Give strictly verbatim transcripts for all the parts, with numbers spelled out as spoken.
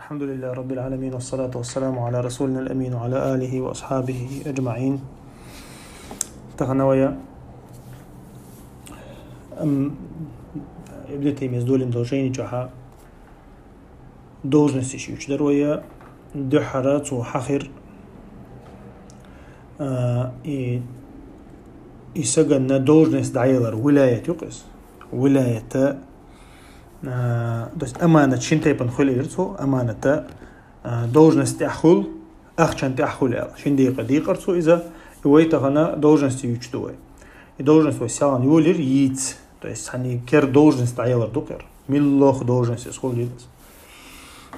الحمد لله رب العالمين، والصلاة والسلام على رسولنا الأمين وعلى آله وأصحابه أجمعين. Тахан вай, ам, Ибн Таймияс долин дол жайни чухьа должности ши учдар вай, дуьххьара цо хьахир, а, и, и саганна должность дӀаялар, вилаят юкъис. Вилаята, а, то есть аманат шин тайпан хуьлийра цо, аманата, а, должность тӀехь хуьлу, ахчан тӀехь хуьлу аьлла. Шин декъа дийкъар цо иза, и вай тахана должность юьйцуш ду вай. И должность вай сагӀан йолийра йийца. То есть цхьанна кер должность дӀаялар ду кхер. Милла ху должность иза хуьлу йийца.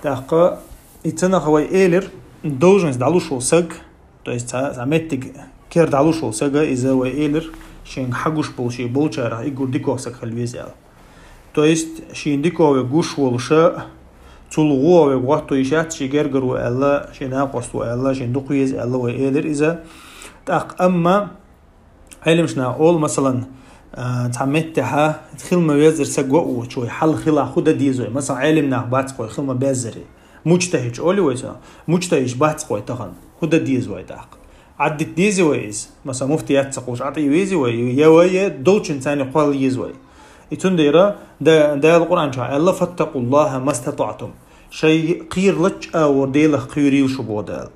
ТӀаккха и цунах вай элира, должность дӀалуш волу саг, то есть цхьа, цхьа меттиг кер дӀалуш волу сага иза вай элира, шен хьагуш болу шен болчарах иггур дикох саг хила веза аьлла. То есть шен дикох ве гуш волуша, цул гӀо ве гӀотто йиш яц, шен гергара ву аьлла, шен накъост ву аьлла, шен дукха веза аьлла вай элира иза. ТӀаккха амма Ӏелимаш наха олу, масалан, а, цхьа меттехьа хила ма веззара саг ваъ ву, чу вай хьал хила хӀу дан деза вай. Масалан, Ӏелим нах бац кхой хила ма беззаре. Муджтахьидаш олу вай цунах. Муджтахьидаш бац кхой тахан. ХӀу дан деза вай тӀаккха? Ӏаддита деза вай иза. Масалан, муфтият ца кхуш, Ӏатий веза вай, я вай, я долчун царна кхолла еза вай. И цундела да-, Дала Къуръан чохь аьлла: «Фаттакъуллаха мастатаътум». Шай кхераллачу агӀор Делах кхоьрийла шу боху Дала.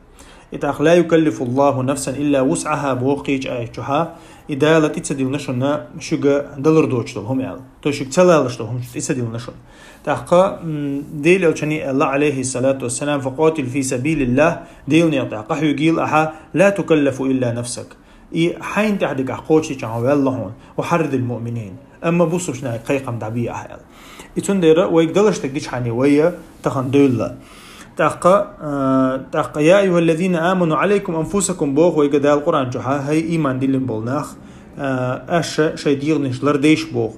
И тӀаккха: «Ла юкаллифуллаху нафсан илла вусъаха», боху кхечу аят чухьа, и Дала тӀе ца диллина шуна шуьга далур доцуш долу хӀума аьлла. То шуьга ца лалуш долу хӀума тӀе ца диллина шуна. ТӀаккха, м, Делан Элчано аьлла, алейхиссалату вассалам: «Факъатил фи сабилиллах», Делан некъа тӀехь къахьоьгийла ахьа, «ла тукаллафу илла нафсак». И хьайна тӀехь дикахь кхочучохь ваьлла хьуна, «ва хьарридил муъминин». Амма бусулбанашна кхайкхам дӀабе ахьа аьлла. И цундела вайга далаш дерг дичхьана вай тахана девлла. ТӀаккха, а, тӀаккха: «Я айюхаллазина аману, алейкум анфусакум», боху вайга Дала Къуръан чохьа, хӀай ийман диллина болу нах, а, аша шайн дегӀанаш лардейша боху.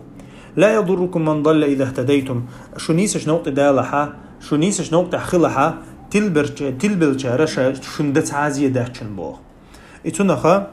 «Ла ядуррукум ман далла иза хтадайтум». Шу нийсачу новкъа тӀе далахьа, шу нийсачу новкъа тӀехь хилахьа, тилберча-, тилбелчара ша шуна дан ца хьазе дац шуна боху. И цунаха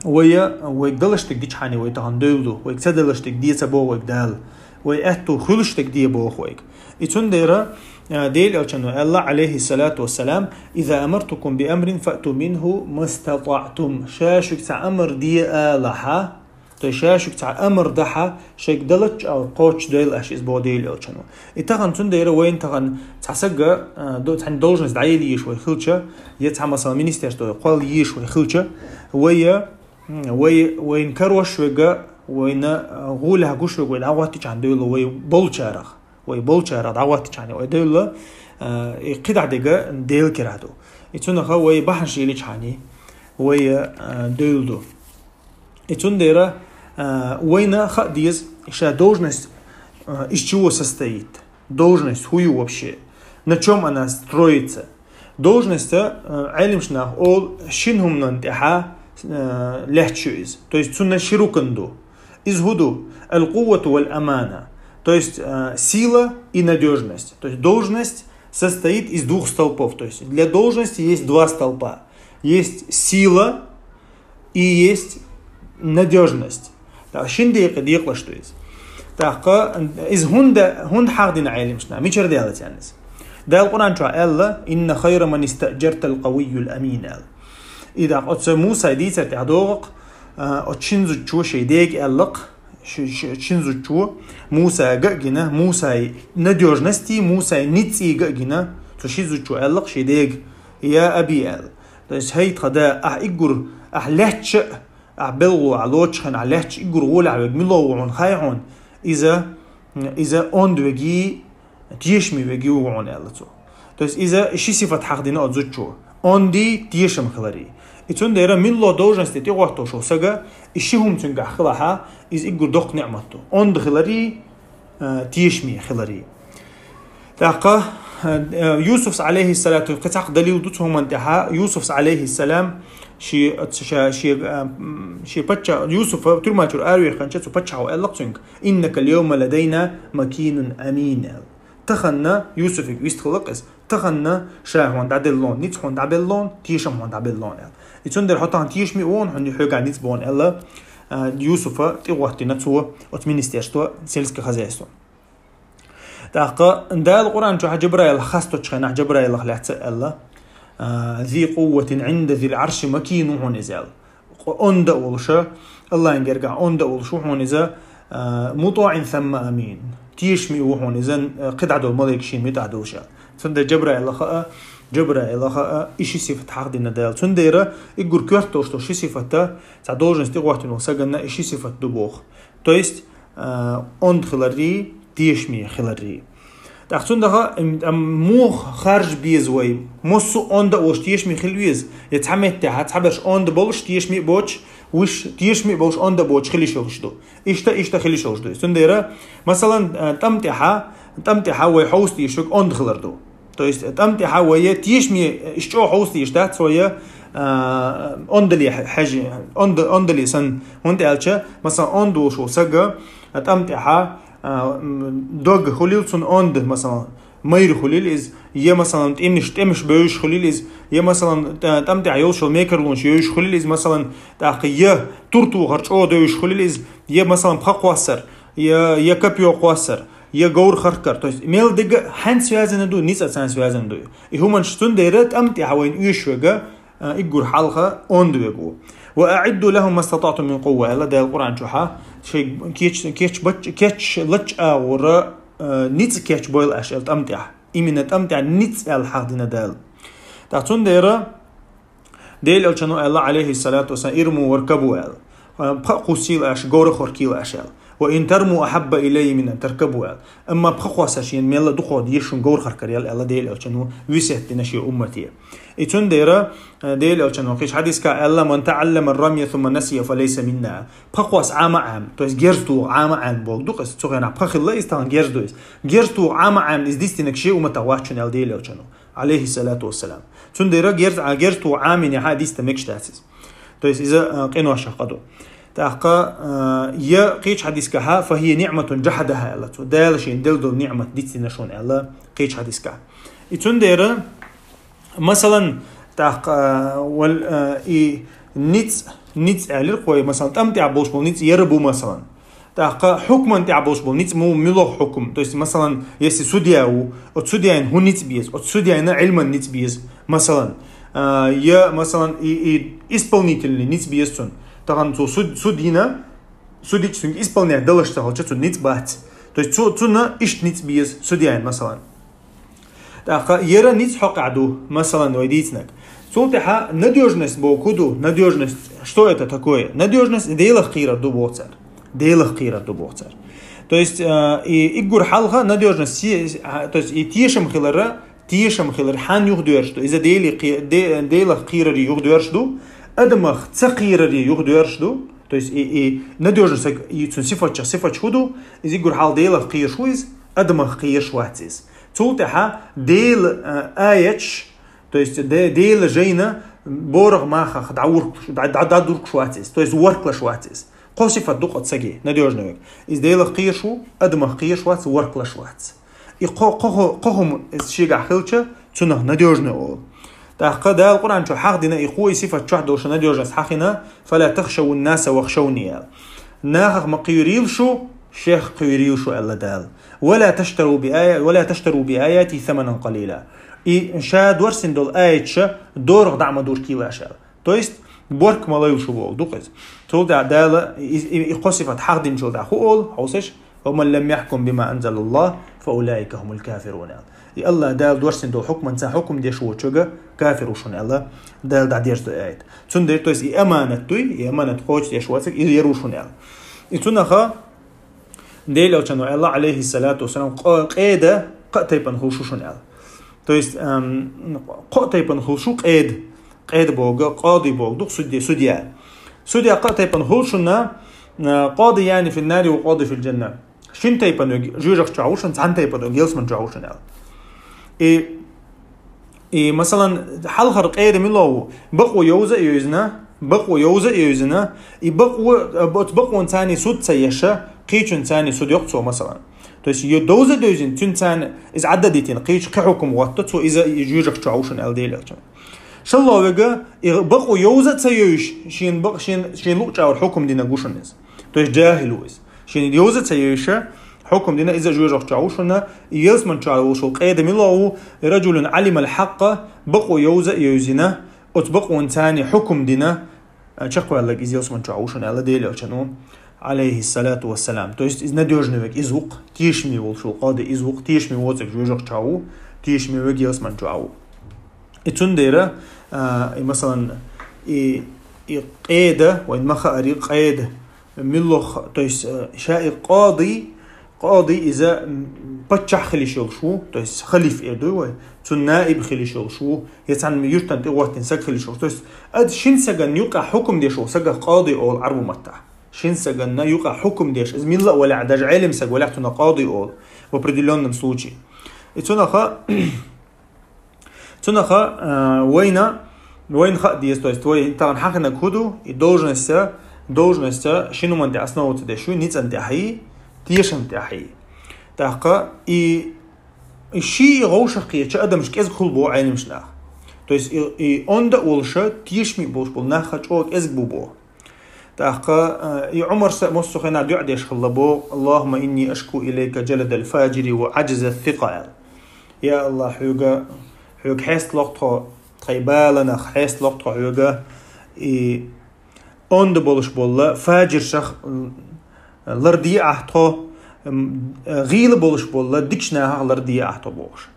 вай, вайга далаш дерг дичхьана вай тахана девлла ду, вайга ца далаш дерг де ца боху вайга Дала, вай аьтту хуьлуш дерг де боху вайга. И цундела, а, Делан Элчано аьлла, алейхиссалату вассалам: «Иза амартукум би амрин фаъту минху мастатаътум». Ша шуьга цхьа амар де алахьа, то есть ша шуьга цхьа амар дахьа, шайга далачу агӀор кхочушдойла аша иза боху Делан Элчано. И тахана цундела вайна тахана цхьа сага, а, до-, цхьаьна должность дӀаяла езаш вай хилча, я цхьа, масалан, министерство кхолла езаш вай хилча, вай, м, вай, вайна карош верг, вайна, а, гӀолехь гуш верг вай дӀахӀоттичхьана девлла вай болчарах. Вай болчарах дӀахӀоттичхьана вай девлла, а, и кхидӀа дерг Делан кара ду. И цунаха вай бахьанаш еличхьана вай, а, девлла ду. И цундела, а, вайна хаа деза, ша должность, а, из чего состоит? Должность хӀу ю вообще? На чём она строится? Должность, а, Ӏелимаш нах олу шина хӀуманан тӀехьа, а, лаьтташ ю иза. То есть цунна ши рукн ду. Иза хӀу ду? Аль-къуввату валь-амана. То есть, а, сила и надёжность. То есть должность состоит из двух столпов. То есть для должности есть два столпа. Есть сила и есть надёжность. ТӀаккха шин декъе декъалаш ду иза. ТӀаккха иза хӀунда, хӀунда хьахдина Ӏелимаш наха? Мичара даьлла царна иза? Дала Къуръан чохь аьлла: «Инна хайра ман истаъджартал къавийюл амин», аьлла. И дакъа оцу Мусай дийцар тӀехь догӀу-кх, а, оцу шин зудчо шен дега аьлла-кх, ши-, ши-, шин зудчо Мусайга а гина, Мусай надёжности, Мусай ницкъига а гина, цу шин зудчо аьлла-кх шен дега: «Я аби», аьлла. То есть, хӀай тхан да, ахь иггур, ахь лаьтташ а, ахь белхало, ахь лоцуш хенахь лаьтташ иггур гӀолехь верг мила ву хьуна хаьий хьуна? Иза, иза онда верг, тешаме верг ву хьуна, аьлла цо. То есть иза ши сифат хьахдина оцу зудчо: онда, тешам хилар. И цундела милла должности тӀе гӀоттош волу сага, и ши хӀума цуьнгахь хилахьа, иза иггур доккха неӀмат ду. Онда хилар, а, тешаме хилар. ТӀаккха, а, Юсуфс, алейхиссалату, кхин цхьаъ далил ду цу хӀуманна тӀехьа. Юсуфс, алейхиссалам, ши, ша-, ши, а, м, ши пачча-, Юсуфа тюрьма чуьра араваьккхинчу цу паччахьо аьлла-кх цуьнга: «Иннака аль-йовма ладайна макинун амин», аьлла. Таханна, Юсуфига вистхилла-кх иза, таханна ша хьуна дӀаделлон, ницкъ хьуна дӀабеллон, тешам хьуна дӀабеллон, аьлла. И цундела хьо тахана тешаме ву хьуна, хьуна хьоьгахь ницкъ бу хьуна, аьлла, а, Юсуфа тӀе гӀоттийна цо оцу министерство сельское хозяйство. ТӀаккха Дала Къуръан чу Джабраил хасточхенахь Джабраилах лаьца аьлла: «Зи къувватин гӀинда зил гӀарши макин ву хьуна иза», аьлла. Онда а волуша, Аллахьан гергахь онда а волуш ву хьуна иза, «мутӀоӀин самма амин». Тешаме ву хьуна иза, кхидӀа долу малайк шен митӀахь долуш аьлла. Цундела Джабраила хаа, Джабраила хаа, и ши сифат хьахдина Дала. Цундела иггур коьрталуш долу ши сифата, цхьа должность тӀе гӀоттина волу саганна и ши сифат ду боху. То есть, онда хиларрий, тешаме хиларрий. ТӀаккха цундаха муха харжа беза вай? Массо а онда а волуш тешаме хила веза? Я цхьа меттехьа, цхьаберш онда болуш тешаме а боцуш, вуьш тешаме а болуш онда а боцуш хила йиш йолуш ду. Иштта, иштта хила йиш йолуш ду. Цундела, масалан, тӀам тӀехьа, тӀам тӀехьа вай хьовса дезаш верг онда хилар ду. То есть, тӀам тӀехьа вай тешаме, иш чӀогӀа хьовса дезаш дац вай, ондале хьажи, онда, ондале санна. ХӀунда аьлча, масалан, онда волуш волу сага, тӀам тӀехьа, дог хуьлийла цунна онда, масалан, майра хуьлийла иза, я, масалан, тӀемаш, тӀемаш бевзаш хуьлийла иза, я, масалан, тӀам тӀехь йолуш йолу мекарлонаш йевзаш хуьлийла иза, масалан, тӀаккха я тур тухар чӀогӀа девзаш хуьлийла иза, я, масалан, пха кхоссар, я, я копьё кхоссар, я говр харкар. То есть, мел дерг хьанца связано ду, ницкъаца связано ду. И хӀуманаш цундела тӀам тӀехь вайна оьшуш верг, иггур хьалха онда верг ву. «Ва аӀидду лахум мастатаътум мин къувва», аьлла Дала Къуръан чохьа, шайн кеч-, кеч-, бач-, кеч лач агӀора, ницкъ кечбойла аша аьлла тӀам тӀехь. Именно тӀам тӀехь ницкъ аьлла хьахдина Дала. ТӀаккха цундела Делан Элчано аьлла, алейхиссалату вассалам: «Ирму варкабу», аьлла. Пха кхуссийла аша, говр а хоркийла аша аьлла. «Ва ин тарму ахьабба илаййа мин ан таркабу», аьлла. Амма пха кхоссар шена мелла дукха деза шуна говр харкар аьлла, аьлла Делан Элчано весет дина шен уммате. И цундела, э, Делан Элчано кхечу хьадисехь аьлла: «Ман таӀаллама ар-рамя сумма насия фалайса минна». Пха кхосса Ӏама Ӏама, то есть герз тоха Ӏама Ӏама боху ду-кх иза, цу хенахь пха хилла иза, тахана герз ду иза. Герз тоха Ӏама Ӏама иза дистинарг шен умматах вац шуна аьлла Делан Элчано, алейхиссалату вассалам. Цундела герз, а, герз тоха Ӏаминехьа диста мегаш дац иза. То есть иза, а, къиношах къа ду. ТӀаккха, а, я кхечу хьадисехь: «Фахия ниъматун джахадаха», аьлла цо. Дала шена делла долу ниъмат дицдина шуна аьлла кхечу хьадисехь. И цундела, масалан, тӀаккха, а, вал, а, и ницкъ, ницкъ аьллира кхо, масалан, тӀам тӀехь болуш болу ницкъ яра бу, масалан. ТӀаккха хьукман тӀехь болуш болу ницкъ му-, муьлха хьукм. То есть, масалан, если судья ву, оцу судьяйна хӀун ницкъ беза, оцу судьяйна Ӏилман ницкъ беза, масалан. А, я, масалан, и, и исполнительный ницкъ беза цунна. Тахана цо суд-, судья, судья цуьнга исполнять далаш ца хилча, цунна ницкъ бац. То есть, цо, цунна иштта ницкъ беза, судьяйна, масалан. ТӀаккха яра ницкъ хьокъехь ду, масалан, вай дийцинарг. Цул тӀаьхьа надёжность боху ду, надёжность. Что это такое? Надёжность Делах кхерар ду боху цара. Делах кхерар ду боху цара. То есть, э, и иггур хьалха надёжность, си-, а, то есть и тешам хилара, тешам хилар хьан юхадоьрзуш ду? Иза Дели кхе-, Де-, Делах кхераре юхадоьрзуш ду, адамах ца кхераре юхадоьрзуш ду. То есть и, и надёжность, и цуьнан сифатчах сифатча хӀун ду? Иза иггур хьалха Делах кхераш ву иза, адамах кхераш вац иза. Цул тӀаьхьа Дела, а, аяташ, то есть Де-, Дела жайна борах махах дӀавуркуш, дӀа-, дӀа-, дӀадуркуш вац иза, то есть воркалаш вац иза. Кхо сифат ду кху цаьрга, надёжный верг. Иза Делах кхераш ву, адамах кхераш вац, воркалаш вац. И кхо, кхо, кхо, кхо хӀума иза шегахь хилча, цунах надёжный олу. ТӀаккха Дала Къуръан чу хьахдина, и кхо и сифат чохь долуш надёжность хьахийна: «Фала тахшавун наса вахшавни», аьлла. Нахах ма кхерийла шу, шех кхерийла шу, аьлла Дала. «Вала таштару би ая-, вала таштару би аяти саманан къалила». И ша доьрсина долу аяташ дорах дӀа ма дуркийла ша аьлла. То есть, борк ма лойла шу боху ду-кх иза. Цул тӀаьхьа Дала и, и, и кхо сифат хьахдинчул тӀаьхьа хӀун олу, хьовсаш: «Ва ман лам яхкум бима анзалаллаху, фа улаика хумул кафирун», аьлла. И Аллах Дала доьрсина долу хьукманца хьукм деш воцург кафир ву шуна аьлла, Дала дӀадерзо аят. Цундела, то есть, и аманат дуй, и аманат кхочуш деш воцург, и яр ву шуна аьлла. И цунаха Делан Элчано аьлла, алейхиссалату вассалам, къо-, къеда кхаа тайпана хуьлуш ву шуна аьлла. То есть, ам, кхаа тайпана хуьлуш ву къеда. Къеда боху, къади боху ду-кх, судья, судья. Судья кхаа тайпана хуьлуш шуна, а, къади яъни фин нари ва къади фил джанна. Шина тайпана верг жоьжахати чохь ву шуна, цхьана тайпана верг ялсамани чохь ву шуна аьлла. И И, масалан, хьалхара къеда мила ву? Бакъо йовза а йовзина, бакъо йовза а йовзина, и бакъо, оцу бакъонца цхьаьна суд ца еш, кхечуьнца цхьаьна суд йо-кх цо, масалан. То есть, ю-, довза а довзина, цуьнца цхьаьна иза Ӏадда а дитина, кхечу кхин хьукам хӀотто цо, иза жоьжахати чохь ву шуна аьлла Делан Элчано. ШолгӀа верг, и бакъо йовза а ца йовзуш, шен бакъ-, шен, шен луъучу агӀор хьукам динарг ву шуна иза. То есть, джахӀил ву иза. Шен йовза а ца йовзуш, хьукум дина иза жоьжахача ву шуна, и ялсманча волуш волу къеда мила ву, ражулун алимал хьакъа, бакъо йовза а йовзина, оцу бакъонца царна хьукум дина, а, чекхваьллаг иза ялсманча ву шуна аьлла Делан Элчано, алейхиссалату вассалам. То есть иза надёжный вег иза ву-кх, тешаме волуш волу къади иза ву-кх, тешаме воцург жоьжахача ву, тешаме вег ялсманча ву. И цундела, а, и, масалан, и, и къеда, вайн ма хаари къеда, миллох, то есть, э, ша и къади, къади иза, м, паччахь хилиш йолуш ву, то есть халиф эр ду вай, цун наиб хилиш йолуш ву, я цхьана юьртан тӀе гӀоттина саг хилиш йолуш. То есть ад шин саган юкъа хьукум деш волу сагах къади олу Ӏарбу маттахь. Шин саганна юкъа хьукум деш, иза милла а валахь, даже Ӏелим саг валахь, цунах къади олу, в определённом случае. И цунаха, цунаха, а, вайна, вайна хаа деза, то есть вай тахана хьахинарг хӀун ду, и должность, должность шин хӀуманна тӀе основываться деш ю, ницкъан тӀехьий, тешан тӀехьий. ТӀаккха и, и ши и гӀовшах кхеча адамаш кӀезиг хуьлу боху Ӏелимаш нах. То есть и, и онда а волуша, тешаме а болуш болу нах чӀогӀа кӀезиг бу боху. ТӀаккха, а, и Ӏумарс а массо а хенахь дуьа деш хилла боху: «Аллахумма инни ашку илайка джаладал фаджири ва аджза сикъа», – аьлла. Я Аллах, хьоьга, хьоьга хьесталокх тхо, тхайн баланах хьесталокх тхо хьоьга, и онда болуш болла фаджиршах, м, ларде ахь тхо, м, гӀийла болуш болла дикачу нахах ларде ахь тхо бохуш.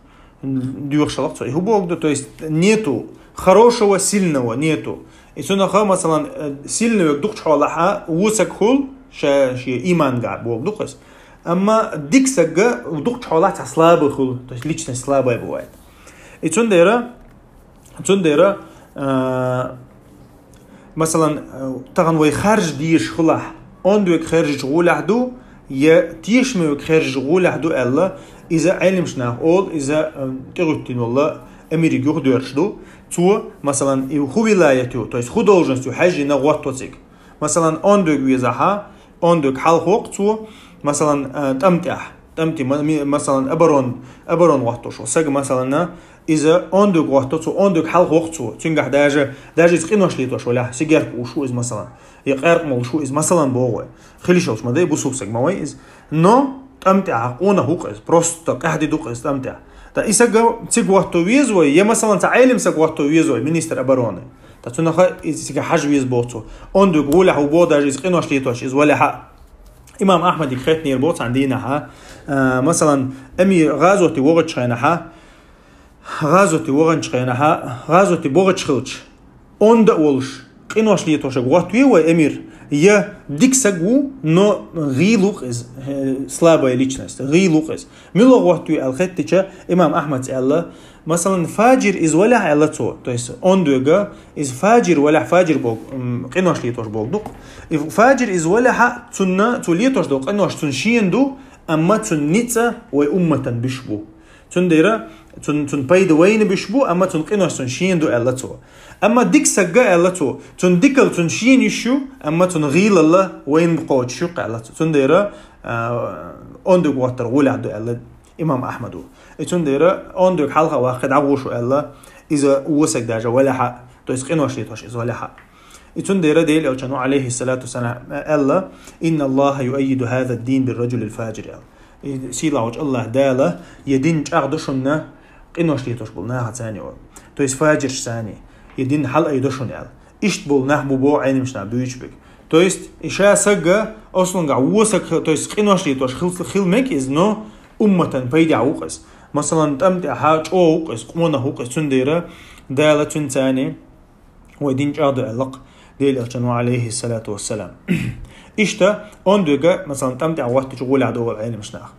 Доьхуш хилла цо. И хӀун боху ду? То есть нету хорошего, сильного нету. И цунаха, масалан, э, сильный вег дукхачу хьолахь вон саг хуьлу, ша, шен иманга боху ду-кх иза. Амма дика саг дукхачу хьолахь цхьа слабый хуьлу, то есть личность слабая бывает. И цундела, цундела, э, масалан, э, тахана вай харжа дезаш хилахь, онда вег хаьржича гӀолехь ду, я тешаме вег хаьржича гӀолехь ду аьлла, иза Ӏелимаш нах олу, иза, э, тӀегӀуьттина волла эмириг юхадоьрзуш ду. Цо, масалан, и хӀун вилаят ю, то есть хӀун должность ю хьаьжжина гӀотто цига. Масалан, онда вег везахь, онда вег хьалхавокх цо, масалан, э, тӀам тӀехь, тӀам тӀе, ма-, ми-, масалан, оборон, оборон гӀоттош волу саг, масалан, иза онда вег гӀотто цо, онда вег хьалхавокх цо. Цуьнгахь даже, даже иза къинош летош валахь, сигарет кхуьуш ву иза, масалан, я къаьркъа молуш ву иза, масалан, боху вай. Хилиш йолуш ма дай, бусулба саг ма вай иза. Но тӀам тӀехь къонах ву-кх иза, просто къаьхьа де ду-кх иза тӀам тӀехь. Ткъа и саг цига гӀотто веза вай, я, масалан, цхьа Ӏелим саг гӀотто веза вай, министр обороны. Ткъа цунаха иза цига хьажа веза боху цо. Онда вег гӀолехь ву боху, даже иза къинош летош иза валахь а. Имам Ахьмадига хеттинера боху цхьана дийнахь, а, масалан, эмир гӀазоте вахачу хенахь, гӀазоте ваханчу хенахь, гӀазоте бахачу хилча, онда а волуш, къинош летош гӀоттаве вай эмир, я дика саг ву, но гӀийла ву-кх иза, э, слабая личность, гӀийла ву-кх иза. Мила гӀоттаве аьлла хеттича, имам Ахьмадс аьлла, масалан, фаджир иза валахь аьлла цо, то есть онда вега, иза фаджир валахь, фаджир боху, м, къинош летош боху ду-кх. И фаджир иза валахь а, цунна, цо летош долу къинош цунна шена ду, амма цунна ницкъ вай умматан буьш бу. Цундела цун, цун пайда вайна буьш бу, амма цун къинош цун шена ду аьлла цо. Амма дика саг аьлла цо, цун дикал цун шена йиш ю, амма цун гӀийлалла вайна кхочуш ю аьлла цо. Цундела, а, онда вег гӀоттар гӀолехь ду аьлла имам Ахьмада. И цундела онда вег хьалха ваккхий дӀагӀуш ву аьлла, иза вон саг даже валахь а, то есть къинош летош иза валахь а. И цундела Делан Элчано, алейхиссалату вассалам, аьлла: «Инна Аллаха юаййиду хаза дин бир-раджулил фаджир», аьлла. И сийлахьчу Аллах Дала я дин чӀагӀдо шуна къинош летош болу нахаца цхьаьна. То есть фаджирш цхьаьна. Я дин хьалаайдо шуна аьлла. Иштта болу нах бу боху Ӏеламнаха буьйцуш берг. То есть и ша сага, ослунгахь вон саг, то есть къинош летош хил, хила мега иза, но умматан пайдехь ву-кх иза. Масалан, тӀам тӀехь чӀогӀа ву-кх иза, къонах ву-кх иза, цундела Дала цуьнца цхьаьна вай дин чӀагӀдо аьлла-кх Делан Элчано, алейхиссалату вассалам. Иштта онда вега, масалан, тӀам тӀехь гӀоттича гӀолехь ду олу Ӏеламнаха.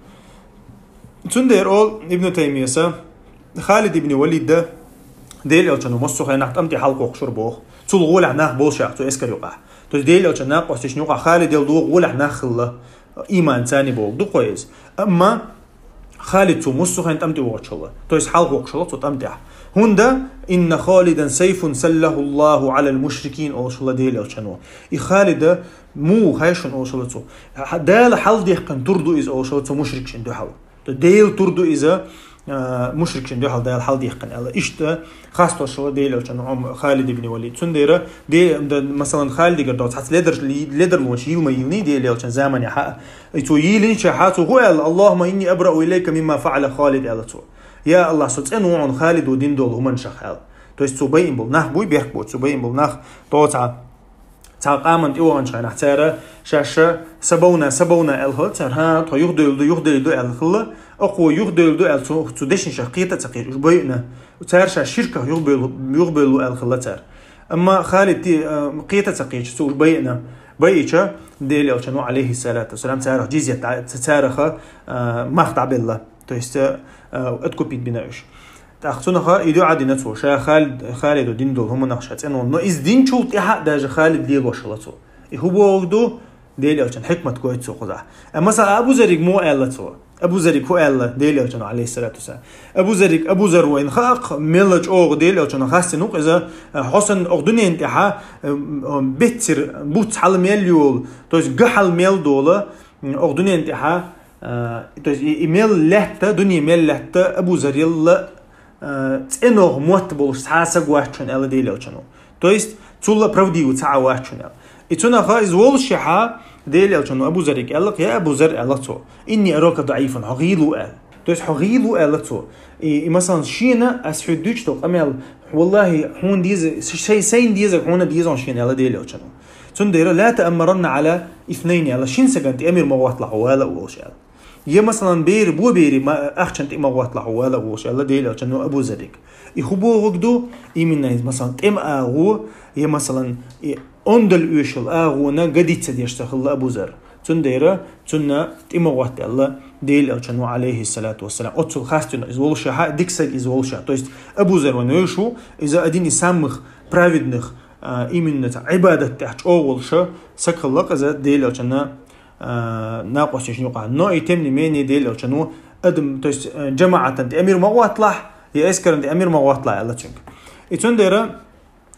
Цундела олу Ибн Таймияса, Халид ибн Валида Делан Элчано массо а хенахь тӀам тӀе хьалакхокхуш вара боху. Цул гӀолехь нах болуш яра цу эскар юкъахь. То есть Делан Элчанан накъосташна юкъахь Халидал догӀу гӀолехь нах хилла. Иман царна болу ду-кх иза. Амма Халид цо массо а хенахь тӀам тӀе вогӀуш хилла. То есть хьалакхокхуш хилла цо тӀам тӀехь. ХӀунда: «Инна Халидан сайфун саллаху Аллаху алал мушрикин», олуш хилла Делан Элчано. И Халида муха хьайшун олуш хилла цо. Хьа-, Дала хьалдаьккхина тур ду иза олуш хилла цо мушрикашна дуьхьал. То Делан тур ду иза, а, мушрикашта дуьхьал Дала хьалдехкана аьлла. Иштта хастошла Дела Элчано Ӏум-, Халид ибн Валид. Цундела, де-, да, масалан, Халидагара доцу хьаца ледар-, ледарлонаш йилма йилний Дела Элчан заманехьа. И цо йийлинчехьа, цо хӀу аьлла: «Аллахумма инни абрау илайка мимма фаъала Халид», аьлла цо. «Я Аллах, со цӀена ву хьуна Халидо дина долу хӀуманашах», аьлла. То есть цо байина болу нах буй, бехк боцу, цо байина болу нах доцахьа. Цхьа къаман тӀе ваханчу хенахь цара шаьш «сабавна, сабавна» аьлла хилла цара, хӀа, тхо юхадевлла ду, юхадевлла ду аьлла хилла, оха юхадевлла ду аьлла цу, цу дешнашах кхета а ца кхеча, уьш байина. Цара шаьш ширках юхабевлла, юхабевлла аьлла хилла цара. Амма Халид ти-, а, кхета а ца кхеча, цо уьш байина. Байича, Дела Элчано, алейхиссалату вассалам, царах джизьят дӀа-, ца-, царах, а, мах дӀабелла. То есть, а, а, откупить бина уьш. ТӀаккха цунаха и дуьа дина цо, ша Халид, Халидо дина долу хӀуманах ша цӀена ву. Но иза динчул тӀаьхьа а даже Халид лелош хилла цо. И хӀу бохург ду, Дела Элчан хьикмат гойту цо кхузахь. Амма сан Абу Заррига муха аьлла цо? Абу Заррига хӀу аьлла Дела Элчано, алейхиссалату вассалам? Абу Заррига, Абу Зар вайна хаьа-кх, мелла чӀогӀа Дела Элчано хастина ву-кх иза, а, хьо санна оха дуьнен тӀехьа, а, м, а, беццара буц хьала мел йолу, то есть га хьала мел долу, м, оха дуьнен тӀехьа, а, то есть и, и мел лаьтта, дуьне мел лаьтта Абу Заррилла, а, цӀеногӀа мотт болуш цхьа а саг вац хьуна аьлла Дела Элчано. То есть цул а правдивый цхьа а вац хьуна аьлла. И цунаха иза волушехьа, Дела Элчано Абу Заррига аьлла-кх: «Я Абу Зар, — аьлла цо, — инни арака даифан, хьо гӀийла ву», — аьлла. То есть хьо гӀийла ву, аьлла цо. И, и масалан, шена ас хьоьга дуьйцуш долу къамел, валлахи, хьуна деза, шай-, сайна дезарг хьуна деза шена аьлла Дела Элчано. Цундела: «Ла тааммаранна ала итнайни», — аьлла, шина сагана тӀе амир ма гӀотталахь хьо вала а волуш аьлла. Я, масалан, бер, бо бере ма, ахчана тӀе ма гӀотталахь хьо вала а волуш аьлла Дела Элчано Абу Заррига. И хӀу бохург ду, именно иза, масалан, тӀема агӀо, я, масалан, и ондал оьшал агӀона гадица деш ца хилла Абу Зар. Цундела цунна тӀе ма гӀотта аьлла Дела Элчано, алейхиссалату вассалам. Оццул хастина иза волушехьа, дика саг иза волушехьа. То есть Абу Зар ван вевшу, иза один из самых праведных, а, именно ца Ӏибадат тӀехь чӀогӀа волуша саг хилла-кх иза Дела Элчана, а, накъосташна юкъахь. Но и тем не менее Дела Элчано адам, то есть, а, джамаатан тӀе амир ма гӀотталахь, я эскаран тӀе амир ма гӀотталахь аьлла цуьнга. И цундела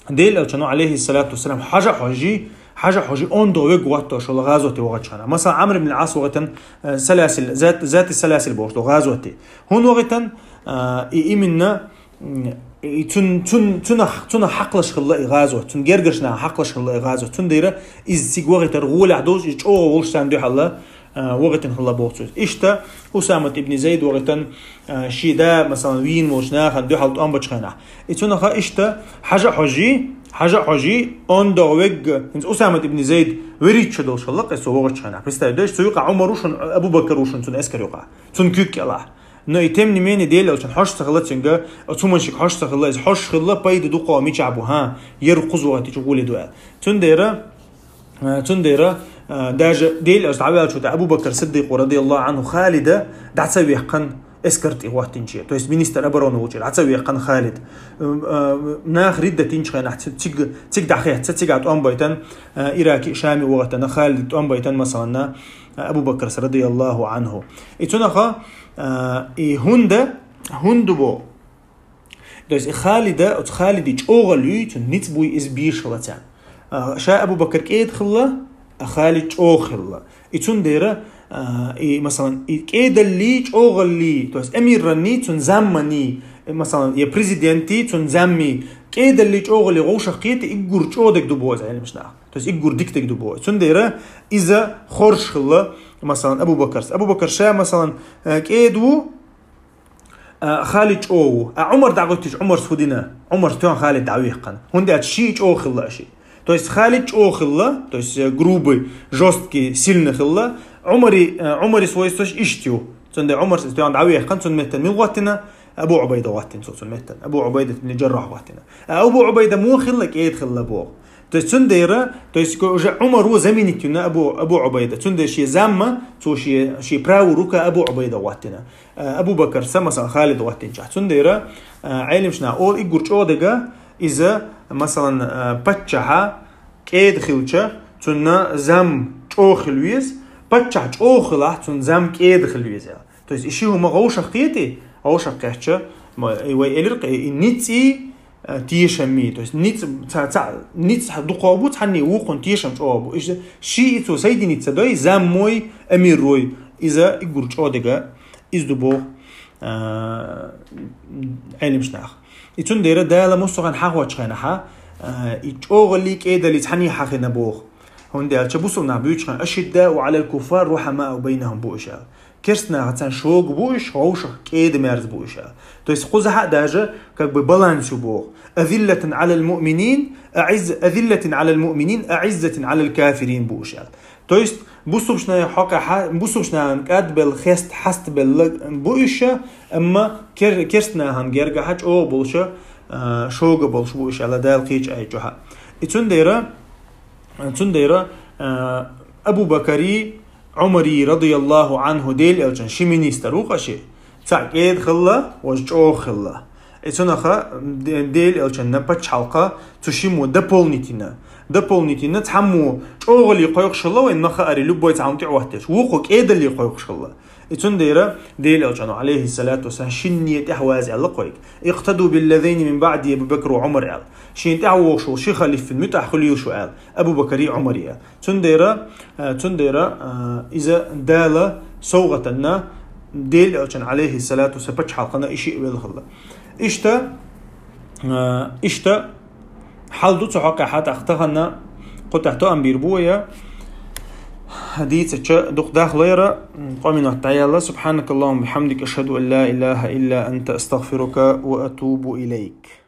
Дела Элчано, алейхиссалату вассалам, хьажа а хьожий, хьажа а хьожий, ондо вег гӀоттош волу гӀазоте вахачхьана. Масалан, Амр ибн Ас вахитан, э, саласил, зат-, зати саласил бохуш долу гӀазоте. ХӀунда вахитан, э, и именно, м, и цун, цун, цунах, цунах хьакхалаш хилла и гӀазот, цун гергарчу наха хьакхалаш хилла и гӀазот. Цундела иза цига вахитар гӀолехь долуш, иза чӀогӀа волуш царна дуьхьал а, вахитина хилла боху цо. Иштта Усамат ибн Зайд вахитан, а, ши да, масалан, вийна волчу нахана дуьхьал тӀом бачу хенахь. И цунаха иштта хьажа а хьожий, хьажа а хьожий, ондо вегга, хӀинца Усамат ибн Зайд веричча долуш хилла-кх иза цо вахачу хенахь. Представь, дайш, цу юкъа Умар ву шуна, Абу Бакар ву шуна цуьнан эскар юкъа. Цуьнан куьг кӀелахь. Но и тем не менее, Дела Элчан хьожуш ца хилла цуьнга, оцу хӀуманшка хьожуш ца хилла, иза хьожуш хилла, пайда дукха мичахь бу, хӀа, яр кхуза вахийтича гӀоле ду аьлла. Цундела, а, цундела, а, даже Дела Элча дӀаваьллачу тӀе Абу Бакр Сиддикъо, радияллаху анху, Халида дӀа ца вехкан эскар тӀе хӀоттинче, то есть министр обороны волчу, дӀа ца вехкан Халид. М, а, нах ридда динчу хенахь ци-, цига, цига дӀахецна, цига тӀом байтан, а, Ираке, Шаме вахийтина Халид тӀом байтан, масалан, а, Абу Бакрс, радияллаху анху. И цунаха, а, и хӀунда, хӀунда бо? То есть и Халида, оцу Халиди чӀогӀалла юй, цуьнан ницкъ буй иза бийшала царна. А, ша Абу Бакр кӀеда хилла, а Халид чӀогӀа хилла. И цундела, а, и, масалан, и кӀедаллий, чӀогӀаллий, то есть эмиранний, цуьнан замманий, и, масалан, я президентий, цуьнан заммий, кӀедаллий, чӀогӀаллий гӀовшах кхета, иггур чӀогӀа дерг ду боху иза Ӏилманчу наха. То есть иггур дика дерг ду боху. Цундела иза хоржуш хилла, масалан, Абу Бакрс. Абу Бакр ша, масалан, э, кӀеда ву, а, Халид чӀогӀа ву. А Умар дӀагӀуьттича, Умарс хӀу дина? Умарс тоьхна Халид дӀавехкана. ХӀунда аьлча шиъ чӀогӀа хилла шиъ. То есть Халид чӀогӀа хилла, то есть, э, грубый, жёсткий, сильный хилла. Умари, э, Умари свойстваш иштта ю. Цундела Умарс иза тоьхна дӀавехкана, цунна меттана мила гӀоттина? Абу Ӏубайда гӀоттина цо цунна меттана. Абу Ӏубайда ибн Джаррах гӀоттина. А Абу Ӏубайда муха хилла, кӀеда хилла боху. То есть цундела, то есть уже Умар ву заменить вина Абу, Абу Ӏубайда. Цундела шен замма, цо шен, шен правая рука Абу Ӏубайда гӀоттина. А, Абу Бакр ца, масалан, Халид гӀоттинчохь. Цундела, а, Ӏелимчу наха олу иггур чӀогӀа дерг, иза, масалан, а, паччахьа кӀеда хилча, цунна зам чӀогӀа хила веза, паччахь чӀогӀа хилахь, цунна зам кӀеда хила веза. То есть и ши хӀума гӀовшах кхетий, гӀовшах кхетча, ма, и вай элира-кх, и ницкъий, а, тешаммий, то есть ницкъ, ца, ца, ницкъ дукхох бу, цхьанний вукхунна тешам чӀогӀа бу. Иштта шиъ цо соединиться дой, заммой, эмирой, иза иггур чӀогӀа дерг, иза ду боху. а, Ӏелимаш нах. И цундера Дала мусугӀан хьахочхенахьа, а, и чӀогӀали кӀедали цхьани хьахина боху. ХӀунда аьлча бусулба нах буьйцуш хьан ашидда ва Ӏалал куффар рухьама у байнахум бу иша. Керст нахацан шога бу иш, гӀовшах кӀеда мерз бу иша. То есть кхузахьа даже как бы баланс ю боху. Азиллатан Ӏалал муъминин, аӀизз-, азиллатин Ӏалал муъминин, аӀиззатин Ӏалал кафирин бу иша. То есть бусулбашна хьокъехьа, бусулбашна кӀадбелла, хест хьастбелла бу иша, амма кер-, керст нахана гергахьа чӀогӀа болуша, а, шога болуш бу иша, Дала кхеча айчухьа. И цундера, цундера, а, Абу Бакари, Ӏумари радияллаху Ӏанху Дела элчан ши министр ву къа ши. Цхьаъ кӀеда хилла, важа чӀогӀа хилла. И цунаха Де-, Дела элчанна пачхьалкха цу шиммо дополнительно. Дополнительно цхьаммо чӀогӀали кхойкхуш хилла, вайн ма хаари любой цхьаммо тӀе ваттеш. Вукхо кӀедали кхойкхуш хилла. И цундера Дела элчано, алейхиссалату вассалам, шинне тӀехь ваза аьлла кхойга. Икътаду биллазайни мин баъди Абу Бакр ва Ӏумар аьлла. Шен тӀехь вогӀуш волу ши халифин муьтӀахь хуьлийла шу аьлла. Абу Бакари Ӏумари аьлла. Цундера, а, цундера, а, иза Дала совгӀатанна Дела элчан, алейхиссалату вассалам, пачхьалкхана и шиъ велхалла. Иштта, а, иштта хьал ду цу хьокъехьа тӀаккха тахана кху тӀехь тоам бийр бу вая. Дийцача дукха дахлера, къоминот дӀаяла. Субханакаллахумма бихамдика, ашхаду ан ла илаха илла анта, астагфирука ва атубу илайк.